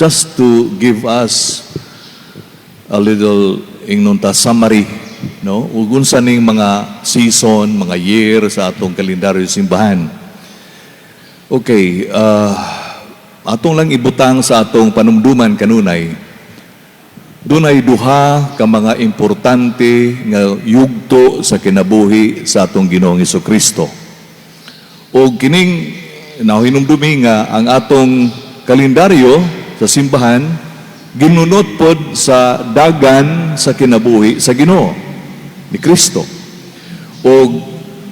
Just to give us a little, ingnon ta, summary, no, ug unsa ning mga season, mga year sa atong kalendaryo simbahan. Okay, atong lang ibutang sa atong panumduman kanunay, dunay duha ka mga importante nga yugto sa kinabuhi sa atong Ginoong Kristo. O kining nahinumdumi nga ang atong kalendaryo sa simbahan ginunot pod sa dagan sa kinabuhi sa Ginoo ni Kristo. O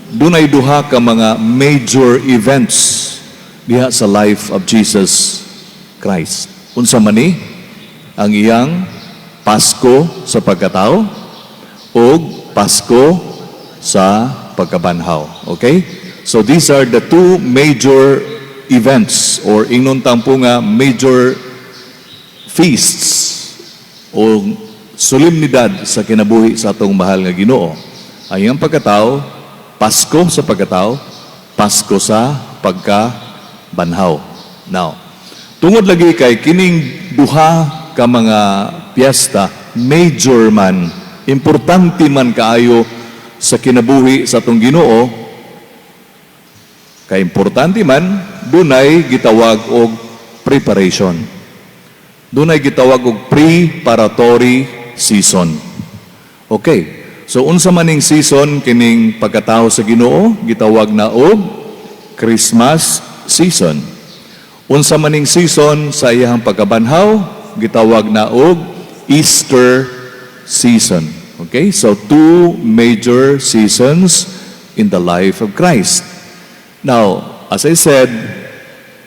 dunay duha ka mga major events diha sa life of Jesus Christ. Unsa man ni? Ang iyang Pasko sa pagkatao o Pasko sa pagkabanhaw. Okay? So these are the two major events or, ingnon tampo nga, major feasts o solemnidad sa kinabuhi sa atong mahal nga Ginoo. Ang iyang pagkatao, Pasko sa pagkatao, Pasko sa pagkabanhaw. Now, tungod lagi kay kining duha ka mga piyesta, major man, importante man kaayo sa kinabuhi sa atong Ginoo, kay importante man, dunay gitawag og preparation. Dunay gitawag og preparatory season. Okay. So unsa man ning season kining pagkatao sa Ginoo, gitawag na og Christmas season. Unsa man ning season sa iyang pagkabanhaw, gitawag na og Easter season. Okay? So two major seasons in the life of Christ. Now, as I said,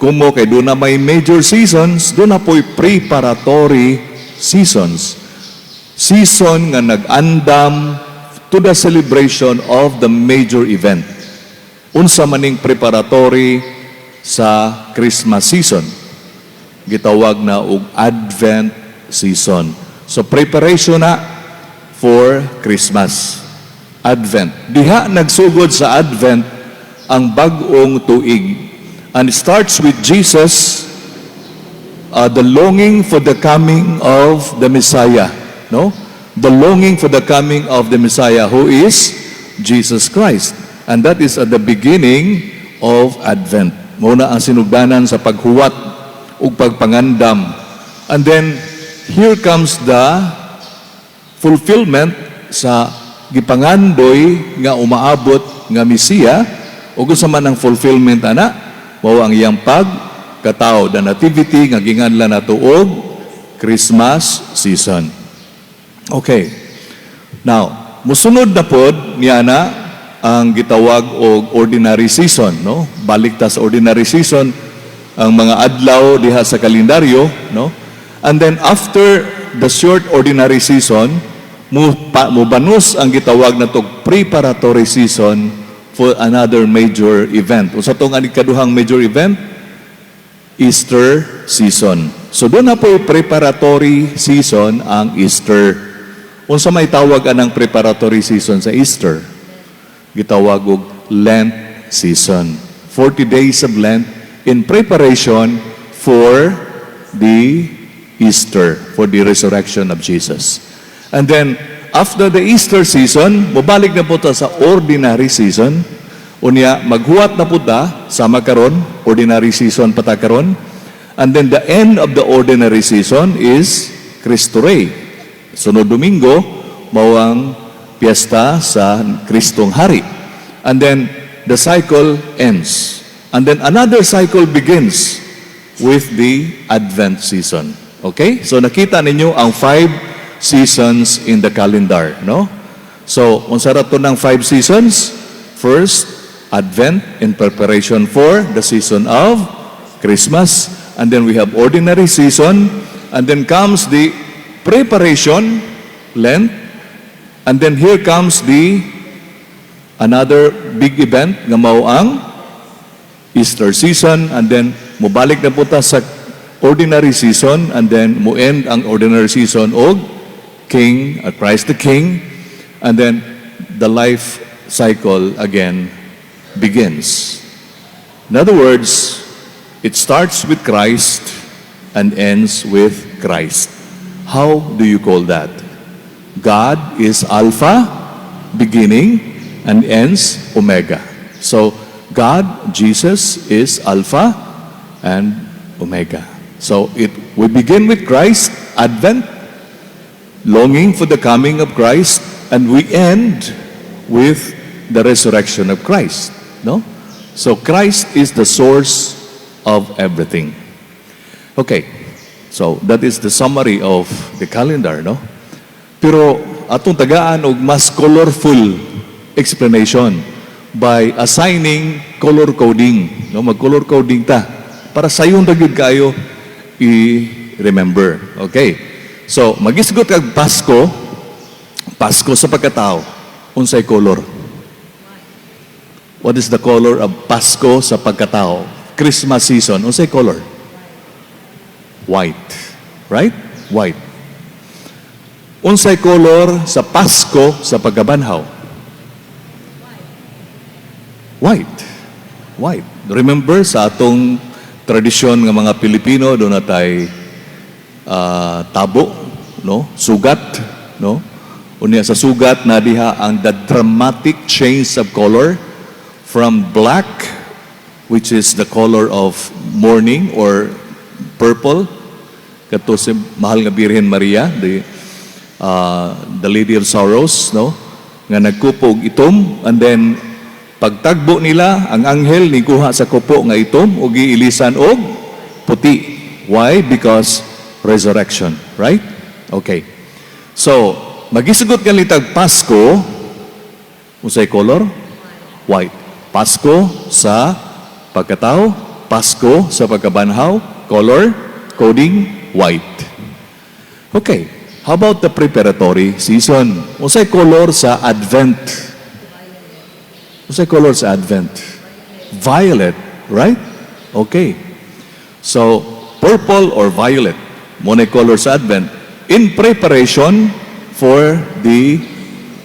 kumo kay duna may major seasons, duna po'y preparatory seasons. Season nga nag-andam to the celebration of the major event. Unsa maning preparatory sa Christmas season? Gitawag na og Advent season. So preparation na for Christmas. Advent. Diha nagsugod sa Advent ang bag-ong tuig. And it starts with Jesus, the longing for the coming of the Messiah. No? The longing for the coming of the Messiah, who is Jesus Christ. And that is at the beginning of Advent. Mao na ang sinugdanan sa paghuwat ug pagpangandam. And then, here comes the fulfillment sa gipangandoy nga umaabot nga Mesiya. Ug unsa man ang fulfillment ana? Mao ang iyang pagkatao, the nativity nga ginganlan nato og Christmas season. Okay. Now, musunod na pod niya na ang gitawag og ordinary season, no? Balik ta sa ordinary season, ang mga adlaw diha sa kalendaryo, no? And then after the short ordinary season, mubanos ang gitawag na tog preparatory season for another major event. Unsa tong ang ikaduhang major event? Easter season. So duna po'y preparatory season ang Easter. Unsa may tawag anang preparatory season sa Easter? Gitawag og Lent season. 40 days of Lent in preparation for the Easter, for the resurrection of Jesus. And then, after the Easter season, mobalik na po ta sa ordinary season. Unya, maghuwat na po ta, sama karon, ordinary season pa ta karon. And then the end of the ordinary season is Cristo Rey. Sunod Domingo, mao ang piyesta sa Kristong Hari. And then the cycle ends. And then another cycle begins with the Advent season. Okay? So nakita ninyo ang five seasons in the calendar, no? So, unsa ra to ng five seasons? First, Advent in preparation for the season of Christmas. And then we have ordinary season. And then comes the preparation, Lent. And then here comes the another big event nga mao ang Easter season, and then mobalik na po ta sa ordinary season, and then mo end ang ordinary season og King, Christ the King, and then the life cycle again begins. In other words, it starts with Christ. and ends with Christ. How do you call that? God is Alpha, beginning, and ends Omega. So, God, Jesus, is Alpha and Omega. So, it we begin with Christ, Advent, longing for the coming of Christ, and we end with the resurrection of Christ. No? So, Christ is the source of everything. Okay, so that is the summary of the calendar, no? Pero atong tagaan og mas colorful explanation by assigning color coding, no? Mag-color coding ta para sayon ra gyud kayo i-remember. Okay. So, magisgot kag Pasko, Pasko sa pagkatao, unsay color? What is the color of Pasko sa pagkatao? Christmas season, unsay color? White. Right? White. Unsay color sa Pasko sa pagkabanhaw? White. White. Remember sa atong tradisyon nga mga Pilipino, duna tay tabo, no? Sugat, no? Unya sa sugat na diha ang the dramatic change of color from black, which is the color of mourning, or purple, kato si Mahal nga Birhen Maria, the Lady of Sorrows, no? Nga nagkupo og itom, and then pagtagbo nila, ang anghel nikuha sa kupo nga itom ug giilisan og puti. Why? Because resurrection, right? Okay. So, magisgot ganitag Pasko, unsay color? White. Pasko sa pagkatao, Pasko sa pagkabanhaw, color, coding, white. Okay. How about the preparatory season? Unsay color sa Advent? Unsay color sa Advent? Violet, right? Okay. So, purple or violet, mao na color sa Advent in preparation for the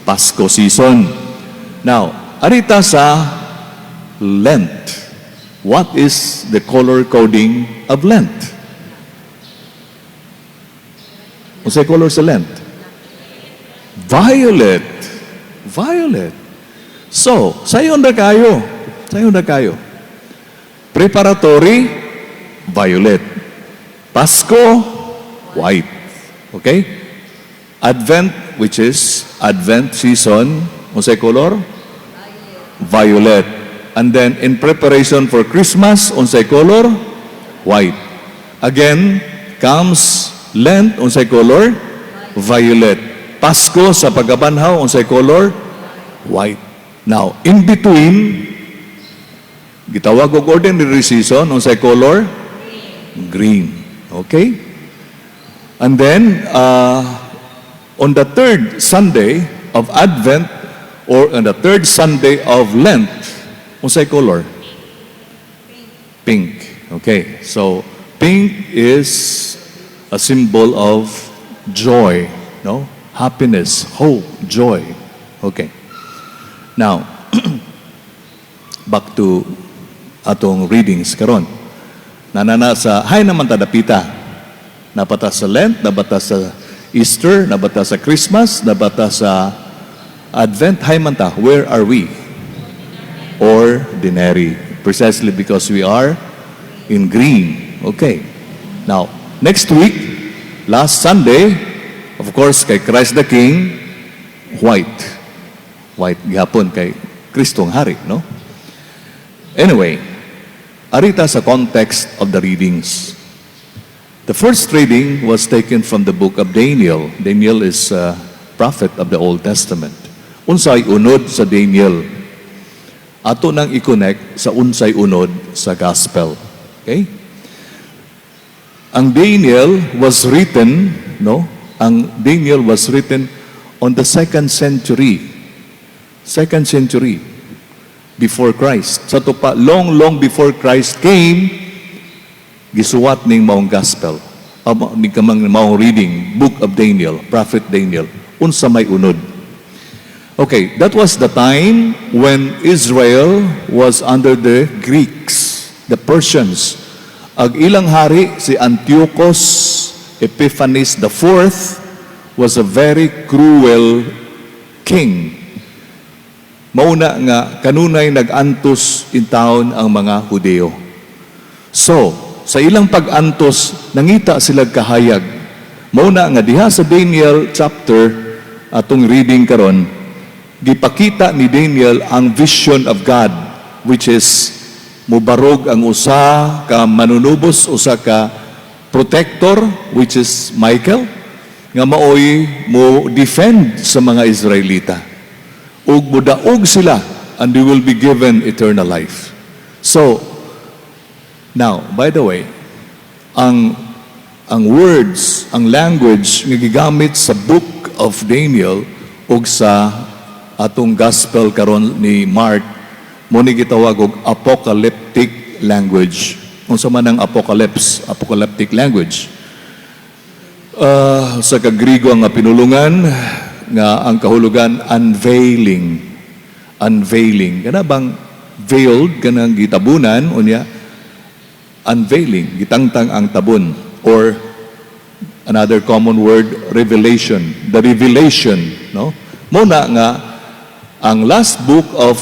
Pasko season. Now, arita sa Lent. What is the color coding of Lent? Unsay color sa Lent? Violet. Violet. So, sayon ra kayo. Sayon ra kayo. Preparatory, violet. Pasko, white. Okay? Advent, which is Advent season, unsay color? Violet. And then in preparation for Christmas, unsay color? White. Again, comes Lent, unsay color? Violet. Pasko sa pagkabanhaw, unsay color? White. Now, in between, gitawag og ordinary season, unsay color? Green. Okay? And then, on the third Sunday of Advent, or on the third Sunday of Lent, unsay color? Pink. Okay, so pink is a symbol of joy, no? Happiness, hope, joy. Okay. Now, back to atong readings karon. Nanana sa hay naman ta dapita. Naa pa ta sa Lent, naa pa ta sa Easter, naa pa ta sa Christmas, naa pa ta sa Advent, hay man ta. Where are we? Ordinary. Precisely because we are in green. Okay. Now, next week, last Sunday, of course, kay Christ the King, white. White gihapon kay Kristo ang hari, no? Anyway, arita sa context of the readings. The first reading was taken from the book of Daniel. Daniel is a prophet of the Old Testament. Unsay unod sa Daniel? Ato nang i-connect sa unsay unod sa gospel. Okay? Ang Daniel was written, no? Ang Daniel was written on the second century. Second century before Christ. Sa ato pa, long, long before Christ came, gisuwat ning maong gospel. Ning kamang maong reading, Book of Daniel, Prophet Daniel. Unsa may unod. Okay, that was the time when Israel was under the Greeks, the Persians, Ang ilang hari, si Antiochus Epiphanes IV, was a very cruel king. Mauna nga kanunay nag-antos in town ang mga Hudeo. So, sa ilang pag-antos, nangita sila kahayag. Mauna nga diha sa Daniel chapter atong reading karon, gipakita ni Daniel ang vision of God, which is mubarog ang usa ka manunubos, usa ka protector, which is Michael, nga maoy mo defend sa mga Israelita ug mudaog sila and they will be given eternal life. So, now, by the way, ang words, ang language nga gigamit sa Book of Daniel ug sa atong gospel karon ni Mark mo ni gitawag og apocalyptic language. Unsa man ang apocalypse, apocalyptic language? Sa ka-Grigo nga pinulungan nga ang kahulugan unveiling, unveiling, kana bang veiled, kanang gitabunan, unya unveiling, gitangtang ang tabon, or another common word, revelation, the revelation, no? Mo na nga ang last book of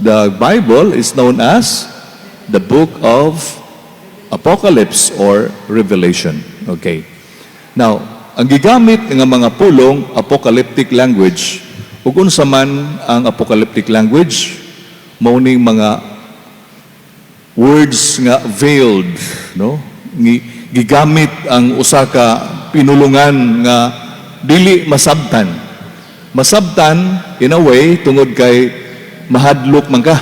the Bible is known as the Book of Apocalypse or Revelation. Okay, now, ang gigamit nga mga pulong, apocalyptic language. Ug unsa man ang apocalyptic language? Mao ning mga words nga veiled, no? Gigamit ang usa ka pinulungan nga dili masabtan. Masabtan in a way tungod kay mahadlok man ka.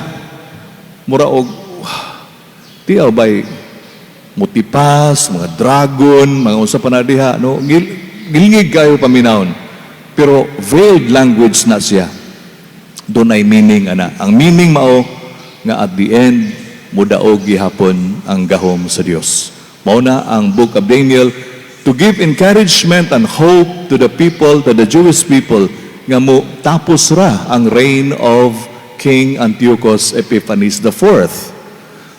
Mura og tiyaw bay mutipas, mga dragon, mga unsa pa na diha, no? Gilngig kayo paminawon. Pero veiled language na siya. Dunay meaning ana. Ang meaning mao nga at the end mudaog gihapon ang gahom sa Dios. Mao na ang Book of Daniel to give encouragement and hope to the people, to the Jewish people, nga mo tapos ra ang reign of King Antiochus Epiphanes IV.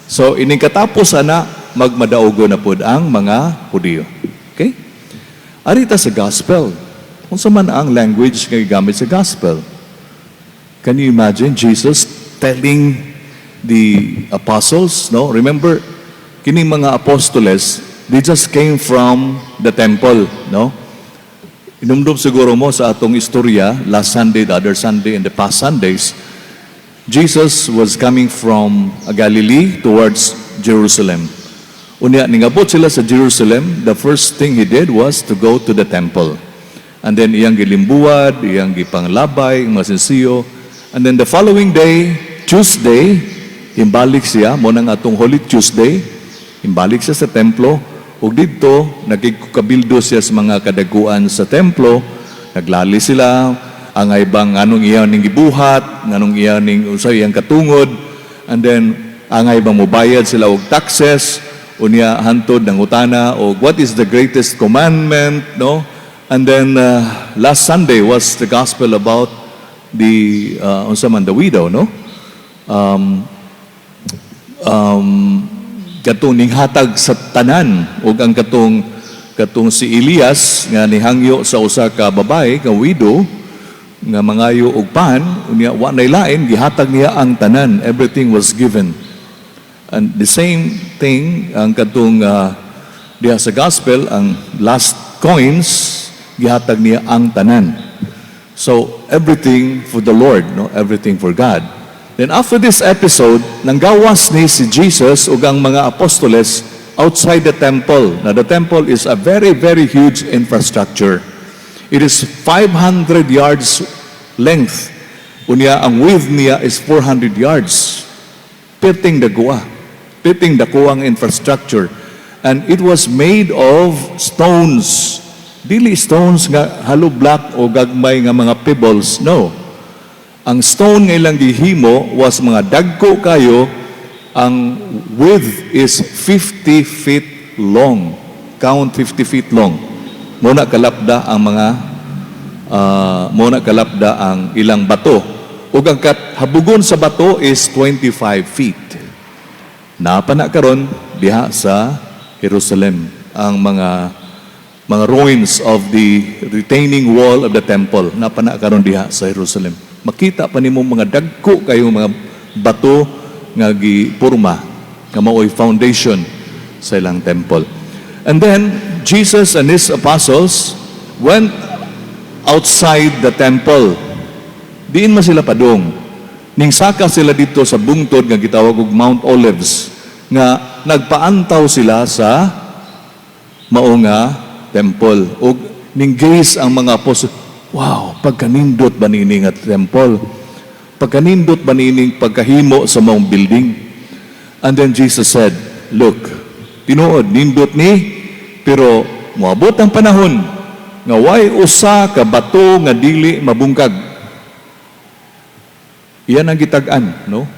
So ining katapos ana, magmadaogo na pud ang mga Hudiyo. Okay? Arita sa gospel. Unsa man ang language nga gigamit sa gospel? Can you imagine Jesus telling the apostles, no? Remember, kining mga apostoles, they just came from the temple, no? Inumdum siguro mo sa atong istorya last Sunday, the other Sunday, and the past Sundays, Jesus was coming from Galilee towards Jerusalem. Unya, ningabot sila sa Jerusalem, the first thing he did was to go to the temple. And then iyang gilimbuwad, iyang gipanglabay, mga sinsiyo. And then the following day, Tuesday, imbalik siya, mo nang atong Holy Tuesday, imbalik siya sa templo, ug didto nagkikabildo siya sa mga kadaguan sa templo, naglali sila, ang ibang anong iya ning gibuhat, nganong iya ning unsay iyang katungod, and then ang ibang mobayad sila og taxes, unya hantod nangutana og what is the greatest commandment, no? And then last Sunday was the gospel about the unsa man, the widow, no? Katong ninghatag sa tanan, ug ang katong si Elias nga nihangyo sa usa ka babae nga widow nga mangayo og pan, unya wa nay lain, gihatag niya ang tanan. Everything was given. And the same thing ang katong diha sa gospel, ang last coins, gihatag niya ang tanan. So everything for the Lord, no? Everything for God. Then after this episode, nanggawas ni si Jesus ug ang mga apostoles outside the temple. Now, the temple is a very, very huge infrastructure. It is 500 yards length. Unya ang width niya is 400 yards. Perting dagua. Perting dako ang infrastructure. And it was made of stones. Dili stones nga hollow block o gagmay nga mga pebbles. No. Ang stone nga ilang gihimo was mga dagko kayo. Ang width is 50 feet long. Count, 50 feet long. Mo na kalapda ang ilang bato. Ug ang habugon sa bato is 25 feet. Napa na karon diha sa Jerusalem, ang mga ruins of the retaining wall of the temple naa pa na karon diha sa Jerusalem. Makita pa nimo mga dagko kayo mga bato nga gipurma nga maoy foundation sa ilang temple. And then Jesus and his apostles went outside the temple. Diin man sila padung. Ning saka sila dito sa bungtod nga gitawag og Mount Olives nga nagpaantaw sila sa mao nga temple. Og ning gaze ang mga apostol, "Wow, pagkanindot ba nini nga temple? Pagkanindot ba nining pagkahimo sa maong building?" And then Jesus said, "Look, tinuod, nindot ni, pero moabot ang panahon nga way usa ka bato nga dili mabungkag." Iyan ang gitag-an, no?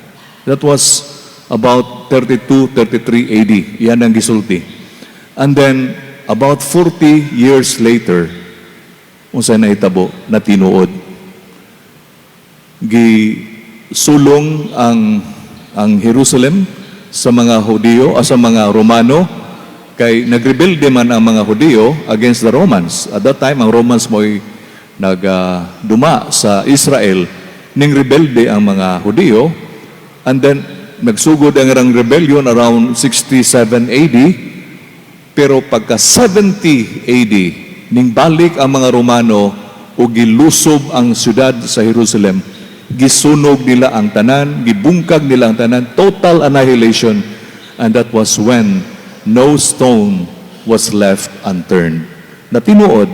That was about 32, 33 AD. Iyan ang gisulti. And then, about 40 years later, unsay nahitabo na tinuod? Gisulong ang Jerusalem sa mga Hudiyo o sa mga Romano kay nagrebelde man ang mga Hudiyo against the Romans. At that time, ang Romans mo'y nagduma sa Israel. Ning rebelde ang mga Hudiyo and then nagsugod ang ilang rebellion around 67 AD, pero pagka 70 AD, ning balik ang mga Romano ug gilusob ang syudad sa Jerusalem. Gisunog nila ang tanan, gibungkag nila ang tanan, total annihilation. And that was when no stone was left unturned. Na tinuod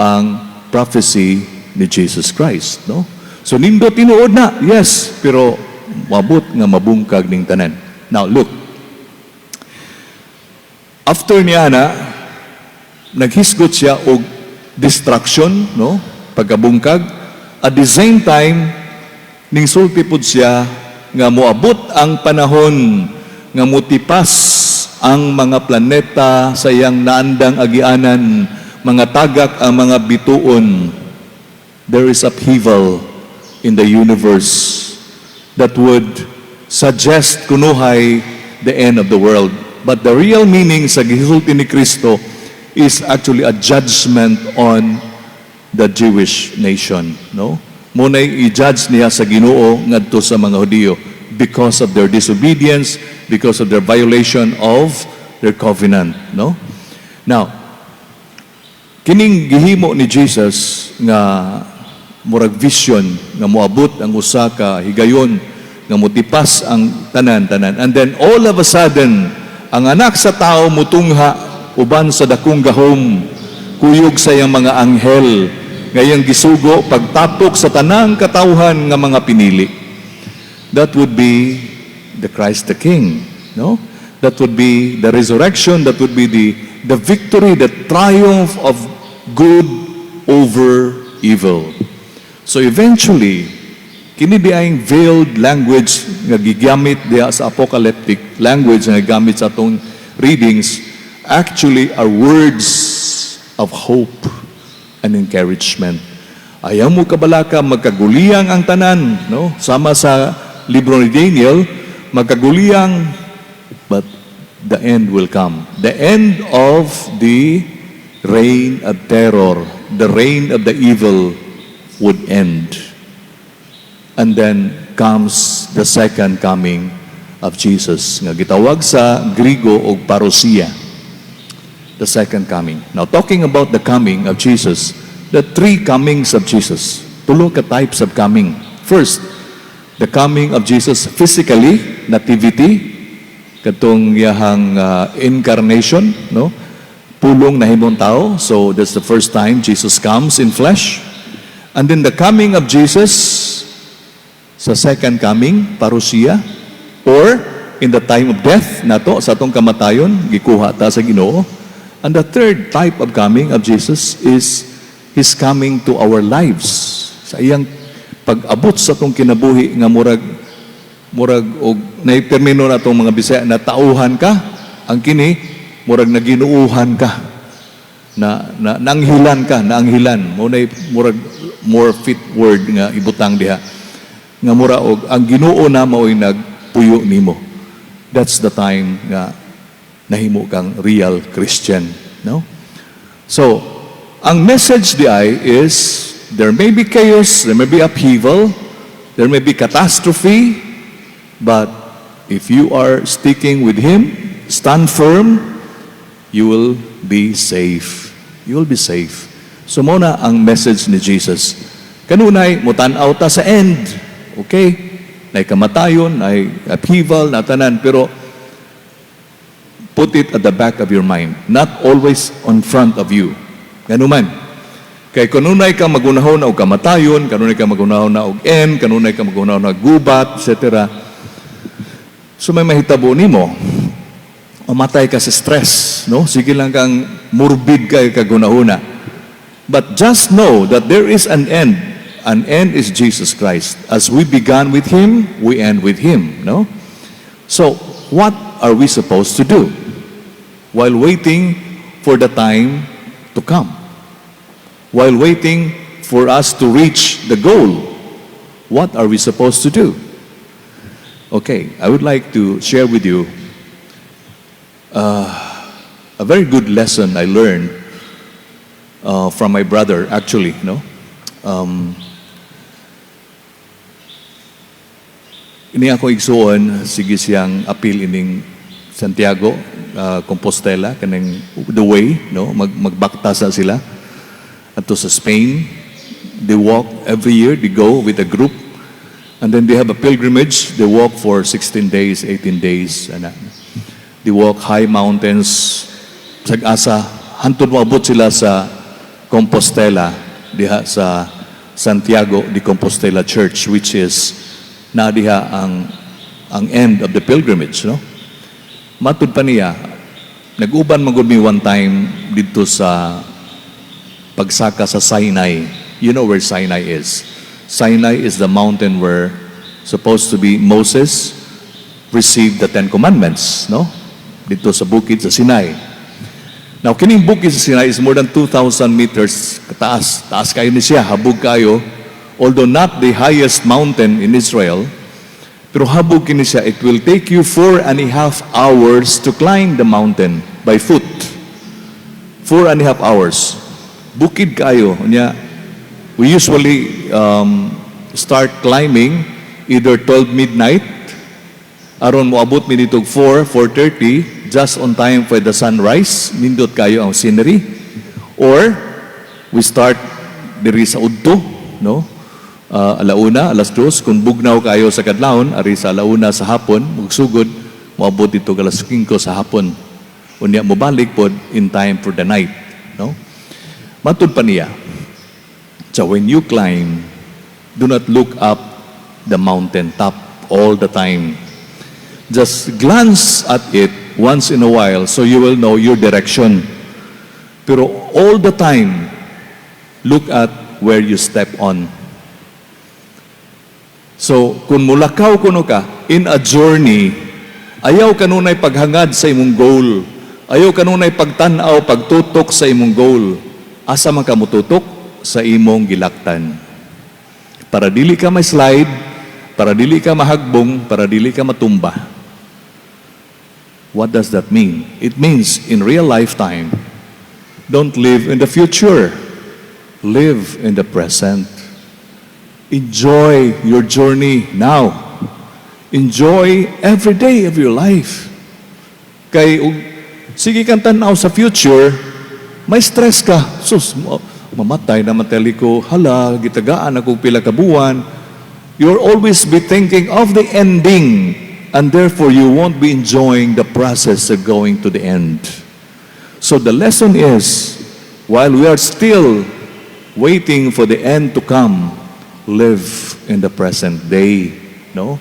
ang prophecy ni Jesus Christ, no? So nindot tinuod na, yes, pero mabot nga mabungkag ning tanan. Now look. After niya na naghisgot siya og destruction, no? Pagkabungkag. At the same time, ning sulti pud siya nga moabot ang panahon nga mutipas ang mga planeta sa iyang naandang agianan, mga tagak ang mga bituon. There is upheaval in the universe that would suggest kunuhay the end of the world. But the real meaning sa gisulti ni Kristo is actually a judgment on the Jewish nation, no? Mao nay i-judge niya sa Ginoo ngadto sa mga Hudiyo because of their disobedience, because of their violation of their covenant, no? Now, kining gihimo ni Jesus nga murag vision nga moabot ang usa ka higayon nga motipas ang tanan-tanan, and then all of a sudden ang Anak sa Tao mutungha uban sa dakong gahom, kuyog sa iyang mga anghel nga iyang gisugo pagtapok sa tanang katawhan nga mga pinili. That would be the Christ the King, no? That would be the resurrection, that would be the victory, the triumph of good over evil. So eventually, kini diayng veiled language nga gigamit diha sa apocalyptic language nga gigamit sa atong readings actually are words of hope and encouragement. Ayaw mo kabalaka, magkaguliyang ang tanan, no? Sama sa libro ni Daniel, magkaguliyang, but the end will come. The end of the reign of terror, the reign of the evil would end. And then comes the second coming of Jesus nga gitawag sa Grigo og parousia, the second coming. Now, talking about the coming of Jesus, the three comings of Jesus. Tulo ka types of coming. First, the coming of Jesus physically, nativity, katong iyahang incarnation, no? Pulong nahimong tao. So that's the first time Jesus comes in flesh. And then the coming of Jesus sa second coming, parousia, or in the time of death nato, sa atong kamatayon, gikuha ta sa Ginoo. And the third type of coming of Jesus is His coming to our lives. Sa iyang pag-abot sa atong kinabuhi nga murag og naay termino na atong mga Bisaya na tauhan ka, ang kini murag naginuuhan ka na naanghilan ka, naanghilan mo na, murag more fit word nga ibutang diha nga mura og ang Ginoo na mao'y nagpuyo nimo. That's the time nga Nahimo kang real Christian, no? So, ang message diay is there may be chaos, there may be upheaval, there may be catastrophe, but if you are sticking with Him, stand firm, you will be safe. You will be safe. So mao na ang message ni Jesus. Kanunay, mutan-aw ta sa end. Okay? Nay kamatayon, nay upheaval, na tanan. Pero put it at the back of your mind. Not always on front of you. Ganuman. Kay kanunay ka magunahon og kamatayon, kanunay ka magunahon na og end, kanunay ka magunahon na gubat, etc. So may mahitabo nimo, mamatay ka sa stress, no? Sige lang kang morbid kay kagunahuna. But just know that there is an end. An end is Jesus Christ. As we began with Him, we end with Him, no? So, what are we supposed to do while waiting for the time to come? While waiting for us to reach the goal, what are we supposed to do? Okay, I would like to share with you a very good lesson I learned from my brother, actually, no? Ini ako igsuon, sige siyang apil ining Santiago, Compostela, kaning the way, no? Magbakta sa sila. Ato sa Spain, they walk every year, they go with a group, and then they have a pilgrimage, they walk for 16 days, 18 days, ana. They walk high mountains, sag-asa, hantod moabot sila sa Compostela, diha sa Santiago de Compostela Church, which is na diha ang end of the pilgrimage, no? Matud pa niya, nag-uban man gud mi one time didto sa pagsaka sa Sinai. You know where Sinai is. Sinai is the mountain where supposed to be Moses received the Ten Commandments, no? Didto sa bukid sa Sinai. Now, kining bukid sa Sinai is more than 2,000 meters kataas. Taas kayo ni siya, habog kayo. Although not the highest mountain in Israel, pero habog kini siya, it will take you 4.5 hours to climb the mountain by foot. 4.5 hours. Bukid kayo. Nya, we usually start climbing either 12 midnight, aron moabot mi dito 4, 4:30, just on time for the sunrise. Nindot kayo ang scenery. Or, we start diri sa udto, no? Alauna, alas 2, kung bugnaw kayo sa kadlawon, ari sa alauna sa hapon, magsugod, moabot dito alas 5 sa hapon. Unya mobalik pod in time for the night, no? Matud pa niya, so when you climb, do not look up the mountain top all the time. Just glance at it once in a while so you will know your direction. Pero all the time, look at where you step on. So, kung mulakaw kuno ka in a journey, ayaw kanunay paghangad sa imong goal. Ayaw kanunay pagtan-aw, pagtutok sa imong goal. Asa man ka mututok? Sa imong gilaktan. Para dili ka may slide, para dili ka mahagbong, para dili ka matumba. What does that mean? It means in real lifetime, don't live in the future. Live in the present. Enjoy your journey now. Enjoy every day of your life. Kay ug sige kang tanaw sa future, may stress ka. Sus, mamatay naman teli ko. Hala, gitagaan ako pila ka buwan. You'll always be thinking of the ending and therefore you won't be enjoying the process of going to the end. So the lesson is, while we are still waiting for the end to come, live in the present day. No?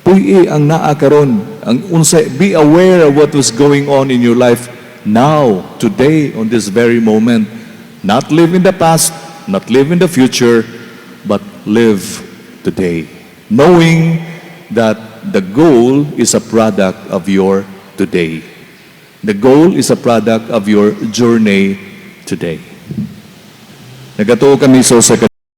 Puy-i ang naa karon, ang unsay, be aware of what was going on in your life now, today, on this very moment. Not live in the past, not live in the future, but live today. Knowing that the goal is a product of your today. The goal is a product of your journey today. Nagatuo kami sa usa ka